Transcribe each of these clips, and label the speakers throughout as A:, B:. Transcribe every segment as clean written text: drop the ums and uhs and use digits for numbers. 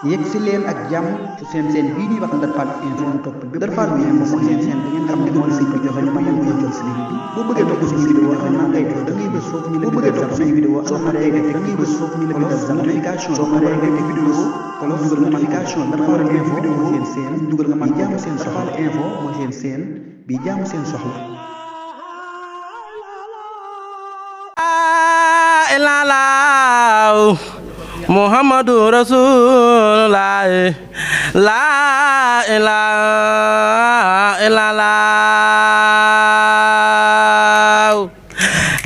A: yegg si leen ak jàmm ci seen bii ñuy wax Ndar Fall info mu topp bi Ndar Fall info mooy seen bi ngeen xam ne mooy sëñ bi joxe ñu mën ko jël si bi boo bëggee topp suñu vidéo xam naa ngay da ngay bës foofu ñu la boo bëggee topp suñu vidéo soo paree nga da ngay bës foofu ñu la bindal notification soo paree nga def vidéo kolos dugal notification Ndar Fall info mooy seen dugal nga man jàmm seen soxla info mooy seen bi jàmm seen soxla
B: Muhammadu Rasulullah la ilaha illallah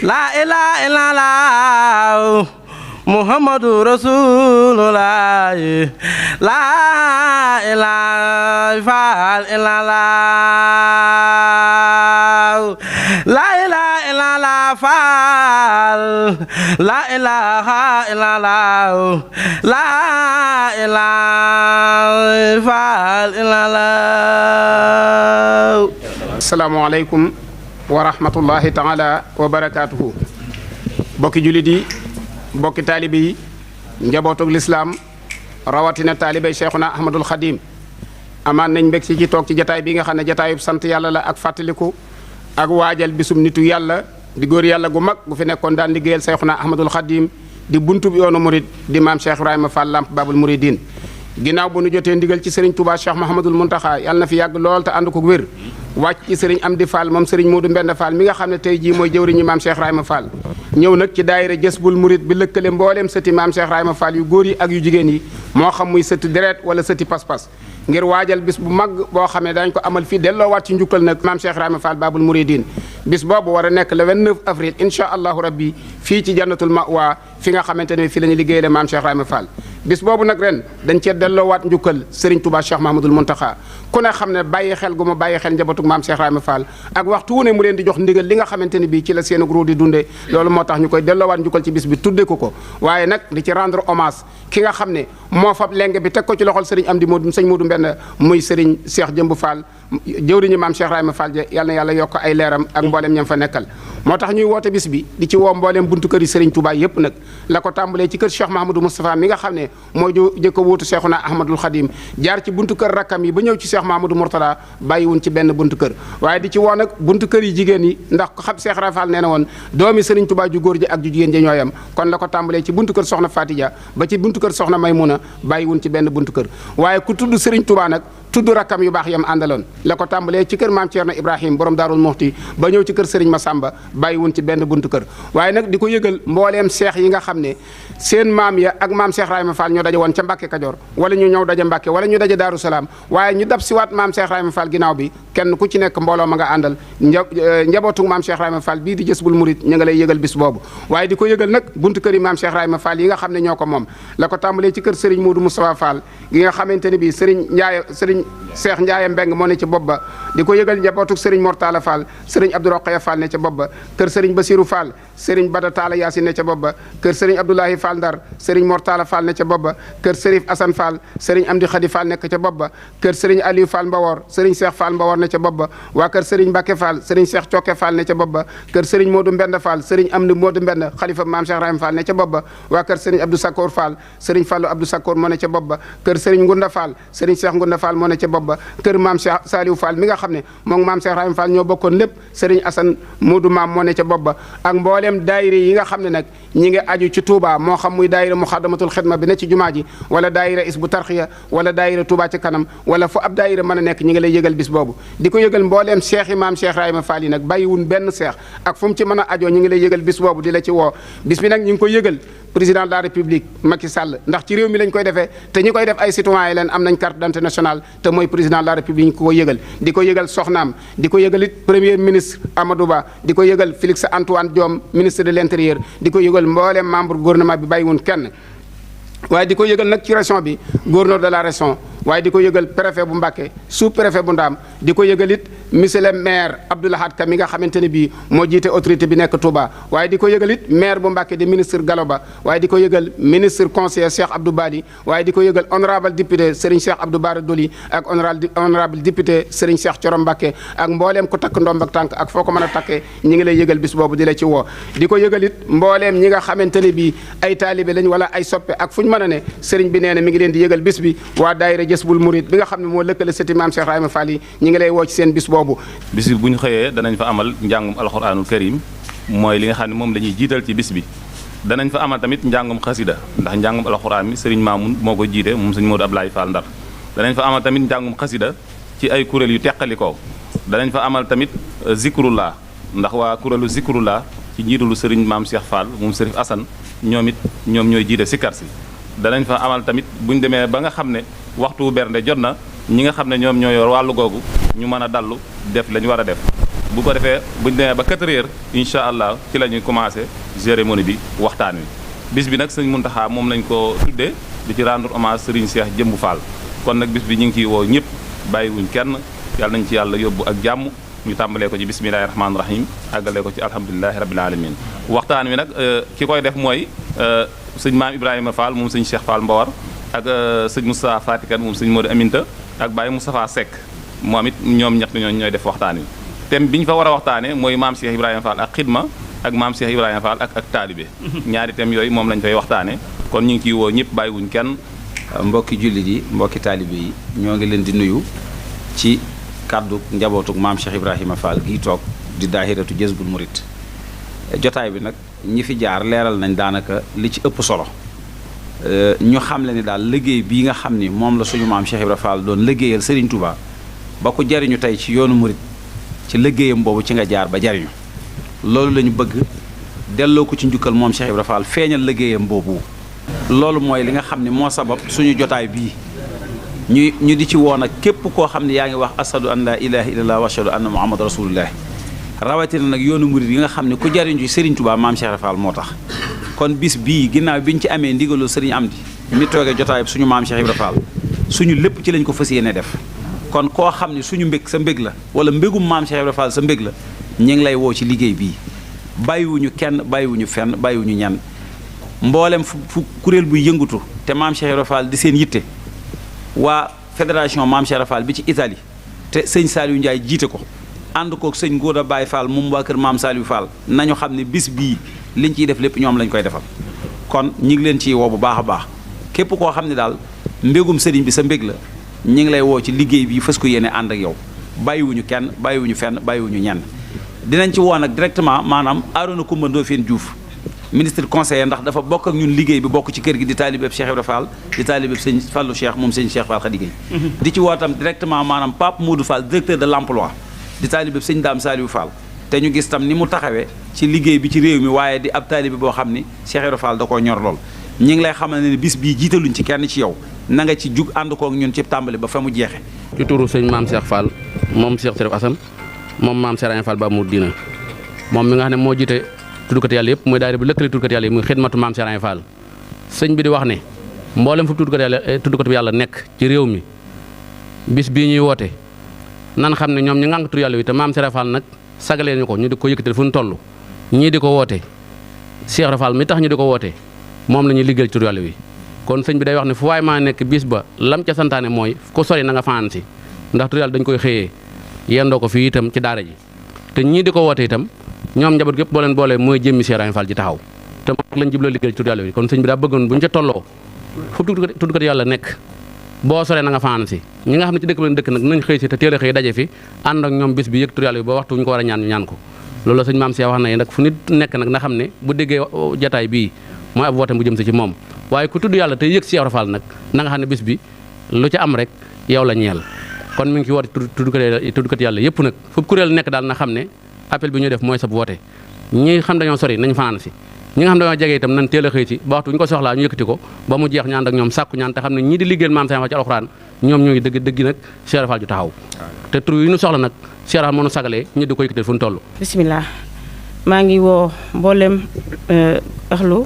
B: la ilaha illallah Muhammadu Rasulullah la ilaha illallah la ilaha illallah la ilaha illallah la ilaha illallah.
C: Assalamu alaikum wa rahmatullahi ta'ala wa barakatuhu. Bokki julit yi bokki taalibe yi njabootug lislaam rawatina taalibe Cheikhuna Ahmadul Khadim amaan nañ mbég ci toog ci jataay bi nga xam ne jataayub sant yàlla la ak fàttaliku ak waajal bisum nitu yàlla di góor yàlla gu mag gu fi nekkoon daan liggéeyal Cheikhuna Ahmadul Khadim di buntub yoonu murid di maam Cheikh Ibrahima Fall Lamp Babul Mouridine ginnaaw bu nu jotee ndigal ci Serigne Touba Cheikh Mouhamadul Mountakha yàlla na fi yàgg lool te ànd ko wér wàcc ci Serigne Amdi Fall moom Serigne Modou Mbend Fall mi nga xam ne tey jii mooy jëwriñu maam Cheikh Ibrahima Fall ñëw nag ci daayira Jazbul Murid bi lëkkale mbooleem sëti maam Cheikh Ibrahima Fall yu góor yi ak yu jigéen yi moo xam muy sëti deret wala sëti pas-pas ngir waajal bis bu mag boo xam ne dañ ko amal fii delloowaat ci njukkal nag maam Cheikh Ibrahima Fall Babul Mouridine bis boobu war a nekk le 29 avril incha allahu rabbi fii ci jannatul mawa fi nga xamante ne fii la ñu liggéeyale maam Cheikh Ibrahima Fall bis boobu nag ren dañ cee delloowaat njukkal Serigne Touba Cheikh Mahamadul Mountakha ku ne xam ne bàyyi xel gu ma bàyyi xel njabootug maam Cheikh Ibrahima Fall ak waxtu wu ne mu leen di jox ndigal li nga xamante ne bii ci la seen groupe di dundee loolu moo tax ñu koy delloowaat njukkal ci bis bi tudde ko waaye nag di ci rendre hommage ki nga xam ne moo fab leng bi teg ko ci loxol Serigne Amdi Modou sëñ Modou Mbend muy Serigne Cheikh Jëmb Fall jëwriñu maam Cheikh Ibrahima Fall je yàlla na yàlla yokk ay leeram ak mboolem ñam fa nekkal moo tax ñuy woote bis bi di ci woo mboolem buntu kër yi Serigne Touba yépp nag la ko tàmbalee ci kër Cheikh Mahamadou Moustapha mi nga xam ne mooy jëkk a wuutu Cheikhuna Ahmadul Khadim jaar ci buntu kër rakkam yi ba ñëw ci Cheikh Mahamadou Mourtada bàyyiwun ci benn buntu kër waaye di ci woo nag buntu kër yi jigéen yi ndax ko xam Cheikh Ibrahima Fall nee na woon doomi Serigne Touba ju góor ji ak ju jigéen ji ñooyam kon la ko tàmbalee ci buntu kër soxna Fatidia ba ci buntu kër soxna Maymuna bàyyiwun ci benn buntu kër waaye ku tudd Serigne Touba nag tudd rakkam yu baax yam àndaloon la ko tàmbalee ci kër maam Thierno Ibrahim borom Daarul Muxti ba ñëw ci kër Serigne Massamba bàyyiwun ci benn buntu kër waaye nag di ko yëgal mbooleem seex yi nga xam ne seen maam ya ak maam Cheikh Ibrahima Fall ñoo daje woon ca Mbàkke Kajoor wala ñu ñëw daje Mbàkke wala ñu daje Daaru Salaam waaye ñu dab siwaat maam Cheikh Ibrahima Fall ginnaaw bi kenn ku ci nekk mbooloo ma nga àndal njabootu maam Cheikh Ibrahima Fall bii di Jazbul Murid ñu nga lay yëgal bis boobu waaye di ko yëgal nag buntu kër yi maam Cheikh Ibrahima Fall yi nga xam ne ñoo ko moom la ko tàmbalee ci kër Serigne Modou Moustapha Fall gi nga xamante ne bii Serigne Cheikh Ndiaye Mbeng moo ne ci bopp ba di ko yëgal njabootu Serigne Mortala Fall Serigne Abdou Rokhaya Fall ne ca bopp ba kër Serigne Basirou Fall Serigne Bada Talla Yaasin ne ca bopp ba kër Serigne Abdoulahi Fall Ndar Serigne Mortala Fall ne ca bopp ba kër Serif Assane Fall Serigne Amdi Khadi Fall nekk ca bopp ba kër Serigne Aliou Fall Mbawor Serigne Cheikh Fall Mbawor ne ca bopp ba waa kër Serigne Mbacke Fall Serigne Cheikh Cokke Fall ne ca bopp ba kër Serigne Modou Mbend Fall Serigne Amdi Modou Mbend xalifa maam Cheikh Ibrahima Fall ne ca bopp ba waa kër Serigne Abdou Sakkour Fall Serigne Fallou Abdou Sakkour moo ne ca bopp ba kër Serigne Ngunda Fall Serigne Cheikh Ngunda Fall moo ne ca bopp ba kër maam Cheikh Saliou Fall mi nga xam ne moom maam Cheikh Ibrahima Fall ñoo bokkoon lépp Serigne Assane Modou maam moo ne ca bopp ba ak mboolem daayira yi nga xam ne nag ñi ngi aju ci Touba moo xam muy daayira Muxaddamatul Xidma bi ne ci jumaa ji wala daayira Isbu Tarxiya wala daayira Touba ci kanam wala fu ab daayira mën a nekk ñi ngi lay yëgal bis boobu di ko yëgal mbooleem seex yi maam Cheikh Ibrahima Fall yi nag bàyyiwun benn seex ak fu mu ci mën a ajoo ñi ngi lay yëgal bis boobu di la ci woo bis bi nag ñi ngi ko yëgal président de la république Macky Sall ndax ci réew mi lañ koy defee te ñi koy def ay citoyens yi leen am nañ carte d'identité nationale te mooy président de la république ñu ko yëgal di ko yëgal soxnaam di ko yëgal it premier ministre Amadou Ba di ko yëgal Félix Antoine Diome ministre de l'intérieur di ko yëgal mbooleem membre gouvernement bi bàyyiwun kenn waaye di ko yëgal nag ci région bi gouverneur de la région waaye di ko yëgal préfet bu Mbacké sous préfet bu Ndaam di ko yëgal it monsieur le maire Abdou Lahad Ka mi nga xamante ne bii moo jiite autorité bi nekk Touba waaye di ko yëgal it maire bu Mbacké di ministre Gallo Ba waaye di ko yëgal ministre conseiller Cheikh Abdou Bali waaye di ko yëgal honorable député Serigne Cheikh Abdou Bara Doli ak honorable député Serigne Cheikh Thioro Mbacké ak mbooleem ku takk ndomb ak tànk ak foo ko mën a takkee ñi ngi lay yëgal bis boobu di la ci woo di ko yëgal it mbooleem ñi nga xamante ne bii ay taalibe lañ wala ay soppe ak fu ñu mën a ne Serigne bi nee na mi ngi leen di yëgal bis bi waa daayira Jazbul Murid bi nga xam ne moo lëkkale sëti maam Cheikh Ibrahima Fall yi ñi ngi lay woo ci seen bis boobu.
D: bis bi bu ñu xëyee danañ fa amal njàngum alxuraanul karim mooy li nga xam ne moom la ñuy jiital ci bis bi danañ fa amal tamit njàngum xasida ndax njàngum alxuraan mi Serigne Mamoun moo ko jiite moom Serigne Modou Ablaye Fall Ndar danañ fa amal tamit njàngum xasida ci ay kuréel yu teqalikoo danañ fa amal tamit zikrullah ndax waa kuréelu zikrullah ci njiitalu Serigne Maam Cheikh Fall moom Serif Assane ñoom ñooy jiite sikkar si danañ fa amal tamit bu ñu demee ba nga xam ne waxtu bernde jot na ñi nga xam ne ñoom ñoo yor wàllu googu ñu mën a dallu def la ñu war a def bu ko defee bu ñu demee ba 4 heures incha allah ci la ñuy commencé cérémonie bi waxtaan wi bis bi nag sëñ Muntaxa moom lañ ko tuddee di ci rendre hommage Serigne Cheikh Jëmbu Fall kon nag bis bi ñu ngi ciy woo ñëpp bàyyiwuñ kenn yàlla nañ ci yàlla yóbbu ak jàmm ñu tàmbalee ko ci bismillahi rahmaani rahim àggalee ko ci alhamdulilahi rabil alamin waxtaan wi nag ki koy def mooy sëñ maam Ibrahima Fall moom sëñ Cheikh Fall Mbawar ak sëñ Moustapha Fatikan moom sëñ Modou Aminta ak Baye Moustapha Seck moom it ñoom ñett ñooy def waxtaan wi thème bi ñu fa war a waxtaanee mooy maam Cheikh Ibrahima Fall ak xidma ak maam Cheikh Ibrahima Fall ak taalibe ñaari thèmes yooyu moom lañ fay waxtaanee kon ñu ngi ciy woo ñëpp bàyyiwuñ kenn.
E: mbokki jullit yi mbokki taalibe yi ñoo ngi leen di nuyu ci kàddu njabootug maam Cheikh Ibrahima Fall gii toog di daahiratu Jazbul Murid jotaay bi nag ñi fi jaar leeral nañ daanaka li ci ëpp solo ñu xam le ni daal liggéey bii nga xam ni moom la suñu maam Cheikh Ibrahima Fall doon liggéeyal Serigne Touba ba ko jariñu tey ci yoonu murid ci liggéeyam boobu ci nga jaar ba jariñu loolu la ñu bëgg delloo ko ci njukkal moom Cheikh Ibrahima Fall feeñal liggéeyam boobu loolu mooy li nga xam ne moo sabab suñu jotaay bii ñu di ci woon ak képp koo xam ne yaa ngi wax ashadu an la ilaha illallah wa ashadu anna muhammad rasulullah rawatina nag yoonu murid yi nga xam ne ku jariñu ci Serigne Touba maam Cheikh Ibrahima Fall moo tax kon bis bii ginnaaw bi ñu ci amee ndigaloo Serigne Amdi mi toogee jotaay suñu maam Cheikh Ibrahima Fall suñu lépp ci lañ ko fas yéene def kon koo xam ne suñu mbég sa mbég la wala mbégum maam Cheikh Ibrahima Fall sa mbég la ñu ngi lay woo ci liggéey bii bàyyiwuñu kenn bàyyiwuñu fenn bàyyiwuñu ñan mboolem fu kuréel buy yëngatu te maam Cheikh Ibrahima Fall di seen yitte waa fédération maam Cheikh Ibrahima Fall bi ci Italie te sëñ Saliou Ndiaye jiite ko ànd kook sëñ Ngóoda Baye Fall moom waa kër maam Saliou Fall nañu xam ne bis bii liñ ciy def lépp ñoom lañ koy defal kon ñi ngi leen ciy woo bu baax a baax képp koo xam ne daal mbégum sëriñ bi sa mbég la ñi ngi lay woo ci liggéey bi fas ko yéene ànd ak yow bàyyiwuñu kenn bàyyiwuñu fenn bàyyiwuñu ñenn dinañ ci woo nag directement maanaam Arouna Coumba Ndoffène Diouf ministre conseiller ndax dafa bokk ak ñun liggéey bi bokk ci kër gi di taalibeb Cheikh Ibrahima Fall di taalibeb sëñ Fallou Cheikh moom sëñ Cheikh Fall Khady Gueye di ci woo tam directement maanaam Pape Modou Fall directeur de l'emploi di taalibeb sëñ Dame Saliou Fall te ñu gis tam ni mu taxawee ci liggéey bi ci réew mi waaye di ab taalibe boo xam ni Cheikh Ibrahima Fall da koo ñor lool ñi ngi lay xamal ne bis bii jiitaluñ ci kenn ci yow na nga ci jug ànd kook ñun ci tàmbali ba fa mu jeexe
B: ci turu sëñ maam Cheikh Fall moom Cheikh Serif Assane moom maam Cheikh Ibrahima Fall ba mu diina moom mi nga xam ne moo jiite tuddkat yàlla yëpp muy daayira bu lëkkale tuddkat yàlla yi muy xidmatu maam Cheikh Ibrahima Fall sëñ bi di wax ne mboolem fu tuddkat yàlla nekk ci réew mi bis bii ñuy woote nan xam ne ñoom ñu ngànk tur yàlla wi te maam Cheikh Ibrahima Fall nag sagalee ñu ko ñu di ko yëkkatal fu ñu toll ñii di ko woote Cheikh Ibrahima Fall mi tax ñu di ko woote moom la ñuy liggéeyal tur yàlla wi kon sëñ bi day wax ne fu waay maa nekk bis ba lam ca santaane mooy ku sori na nga fanaan si ndax tur yàlla dañ koy xëyee yendoo ko fii itam ci daara ji te ñii di ko woote itam ñoom njaboot gépp boo leen boolee mooy jëmmi Cheikh Ibrahima Fall ji taxaw te moom lañ jubloo liggéeyal tur yàlla wi kon sëñ bi daa bëggoon bu ñu ca tolloo fu tuddkat yàlla nekk boo soree na nga fanaan si ñi nga xam ne ci dëkk bi leen dëkk nag nañ xëy si te teel a xëy daje fi ànd ak ñoom bis bi yëg tur yàlla wi ba waxtu ñu ko war a ñaan ñu ñaan ko loolu la sëñ maam Cheikh wax na nag fu nit nekk nag na xam ne bu déggee jataay bii mooy ab woote bu jëm si ci moom waaye ku tudd yàlla te yëg Cheikh Ibrahima Fall nag na nga xam ne bis bi lu ca am rek yow la ñeel kon mi ngi ci woote tuddkat yàlla yëpp nag fu kuréel nekk daal na xam ne appel bi ñu def mooy sab woote ñi xam dañoo sori nañ fanaan si ñi nga xam dañoo jege itam nañ teel a xëy si ba waxtu ñu ko soxlaa ñu yëkkati ko ba mu jeex ñaan ak ñoom sàkku ñaan te xam ne ñii di liggéeyal maam Cheikh Fall ci alxuraan ñoom ñooy dëgg nag Cheikh Ibrahima Fall ju taxaw te tur yi ñu soxla nag Cheikh Ibrahima moo ñu sagalee ñi di ko yëkkatal fu ñu toll
F: bismillah maa ngi woo mboolem ahlu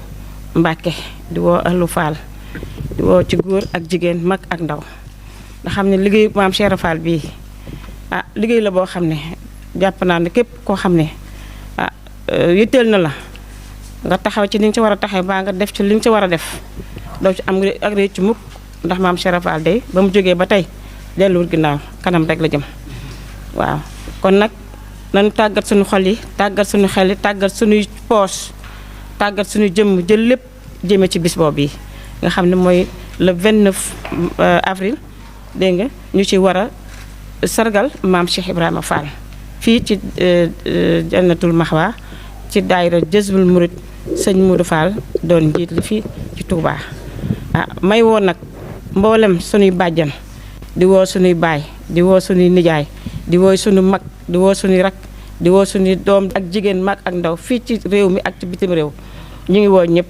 F: Mbàkke di woo ahlu Fall di woo ci góor ak jigéen mag ak ndaw nga xam ne liggéeyu maam Cheikh Ibrahima Fall bii liggéey la boo xam ne jàpp naa ne képp koo xam ne yitteel na la nga taxaw ci ni nga ci war a taxaw baa nga def ci li nga ci war a def doo ci am ak réccu mukk ndax maam Cheikh Fall day ba mu jógee ba tey delluwul ginnaaw kanam rek la jëm waaw kon nag nañu tàggat suñu xol yi tàggat suñu xel yi tàggat suñuy poos tàggat suñu jëmm jël lépp jëme ci bis boobu yi nga xam ne mooy le 29 avril dégg nga ñu ci war a sargal maam Cheikh Ibrahima Fall fii ci Jannatul Mahwa ci daayira Jazbul Murid sëñ Modou Fall doon njiit li fii ci Touba. may woo nag mboolem suñuy bàjjan di woo suñuy baay di woo suñuy nijaay di woo suñu mag di woo suñuy rak di woo suñuy doom ak jigéen mag ak ndaw fii ci réew mi ak ci bitim réew ñu ngi woo ñëpp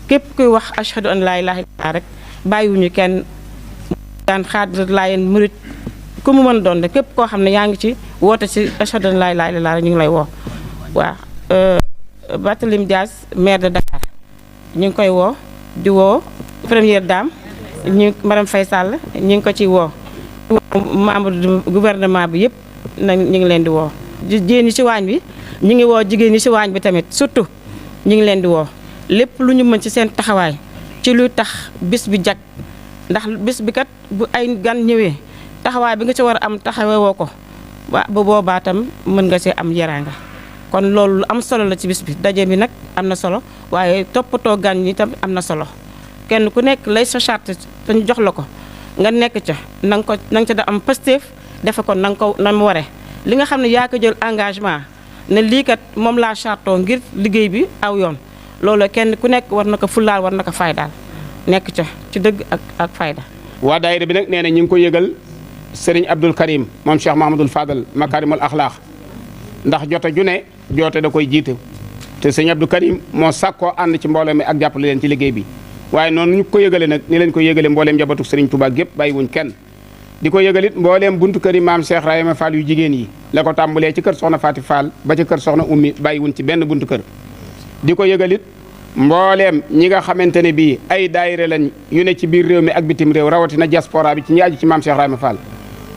F: képp kuy wax ashhadu an laa ilaaha illallaah rek bàyyiwuñu kenn daan xaadir laayeen murit ku mu mën doon rek képp koo xam ne yaa ngi ci woote ci ashhadu an laa ilaaha illallaah rek ñu ngi lay woo waaw Barthélémy Dias maire de Dakar ñu ngi koy woo di woo première dame ñu Marème Faye Sall ñu ngi ko ci woo membre du gouvernement bi yëpp nag ñu ngi leen di woo jigéen ñi ci waañ bi ñu ngi woo jigéen ñi ci waañ bi tamit surtout ñu ngi leen di woo lépp lu ñu mën ci seen taxawaay ci luy tax bis bi jag ndax bis bi kat bu ay gan ñëwee taxawaay bi nga ci war a am taxawee woo ko waa bu boobaa tam mën nga ci am yaraanga kon loolu lu am solo la ci bis bi daje bi nag am na solo waaye toppatoo gan ñi tam am na solo kenn ku nekk lay sa charte te ñu jox la ko nga nekk ca na nga ca da am pësteef defe ko na nga ko na mu waree li nga xam ne yaa ko jël engagement ne lii kat moom laa chartoo ngir liggéey bi aw yoon loolu kenn ku nekk war na ko fullaal war na ko faydaal nekk ca ci dëgg ak fayda.
C: waa daayira bi nag nee na ñu ngi ko yëgal Serigne Abdoul Karim moom Cheikh Mahamadul Fadal Makarimul Akhlaq ndax jote ju ne joote da koy jiite te Serigne Abdoul Karim moo sàkkoo ànd ci mbooloo mi ak jàppale leen ci liggéey bi waaye noonu ñu ko yëgale nag ni leen ko yëgale mbooleem njabootu Serigne Touba gépp bàyyiwuñ kenn di ko yëgalit mbooleem buntu kër yi maam Cheikh Ibrahima Fall yu jigéen yi la ko tàmbalee ci kër soxna Faati Fall ba ci kër soxna Ummi bàyyiwuñ ci benn buntu kër di ko yëgalit mbooleem ñi nga xamante ne bii ay daayira lañ yu ne ci biir réew mi ak bitim réew rawatina diaspora bi ci ñi aju ci maam Cheikh Ibrahima Fall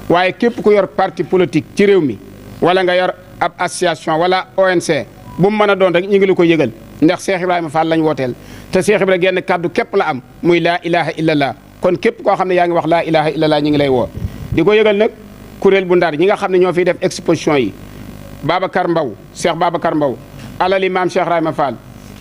C: waaye képp ku yor parti politique ci réew mi wala nga yor ab association wala ONC bu mu mën a doon rek ñu ngi la ko yëgal ndax Cheikh Ibrahima Fall lañ wooteel te Cheikh Ibrahima genn kàddu képp la am muy laa ilaha illallah kon képp koo xam ne yaa ngi wax laa ilaha illallah ñu ngi lay woo di ko yëgal nag kuréel bu Ndar ñi nga xam ne ñoo fiy def exposition yi Babacar Mbaw Cheikh Babacar Mbaw alali maam Cheikh Ibrahima Fall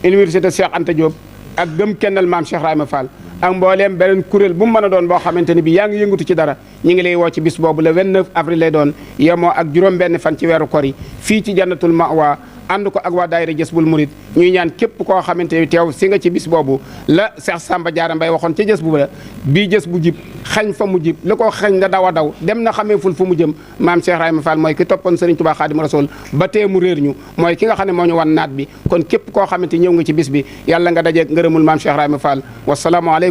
C: université Cheikh Anta Diop ak gëm kennal maam Cheikh Ibrahima Fall ak mbooleem beneen kuréel bu mu mën a doon boo xamante ne bi yaa ngi yëngatu ci dara ñu ngi lay woo ci bis boobu le 29 avril lay doon yemoo ak juróom-benn fan ci weeru kor yi fii ci Jannatul Mahwa ànd ko ak waa daayira Jazbul Murid ñuy ñaan képp koo xamante ne teew si nga ci bis boobu la Cheikh Samba Diarra Mbaye waxoon ca jës bu la bii jës bu jib xañ fa mu jib la ko xañ nga daw a daw dem na xamee ful fu mu jëm maam Cheikh Ibrahima Fall mooy ki toppoon Serigne Touba Khadim Rasoul ba tee mu réer ñu mooy ki nga xam ne moo ñu wan naat bi kon képp koo xamante ñëw nga ci bis bi yàlla nga dajeeg ngërëmul maam Cheikh Ibrahima Fall wasalaamu aleykum